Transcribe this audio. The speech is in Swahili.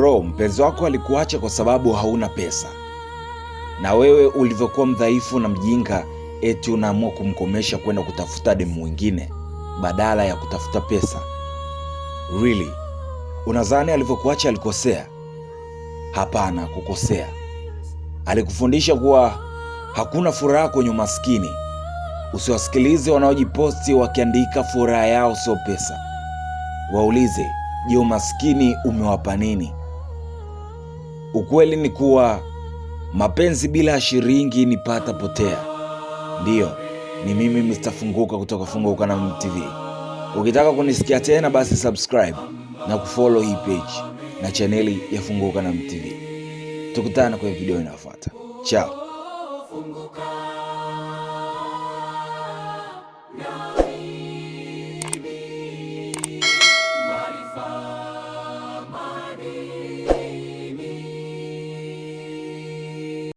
Bro, mpenzi wako alikuacha kwa sababu hauna pesa, na wewe ulivyokuwa mdhaifu na mjinga, eti unaamua kumkomesha kwenda kutafuta demu mwingine badala ya kutafuta pesa. Really? Unadhani alivyokuacha alikosea? Hapana, kukosea. Alikufundisha kuwa hakuna furaha kwenye umaskini. Usiwasikilize wanaojiposti wakiandika furaha yao sio pesa. Waulize, je, umaskini umewapa nini? Ukweli ni kuwa mapenzi bila shilingi ni pata potea. Ndiyo, ni mimi Mr. Funguka kutoka Funguka na MTV. Ukitaka kunisikia tena basi subscribe na kufollow hii page na chaneli ya Funguka na MTV. Tukutane kwenye video inayofuata. Chao. Funguka.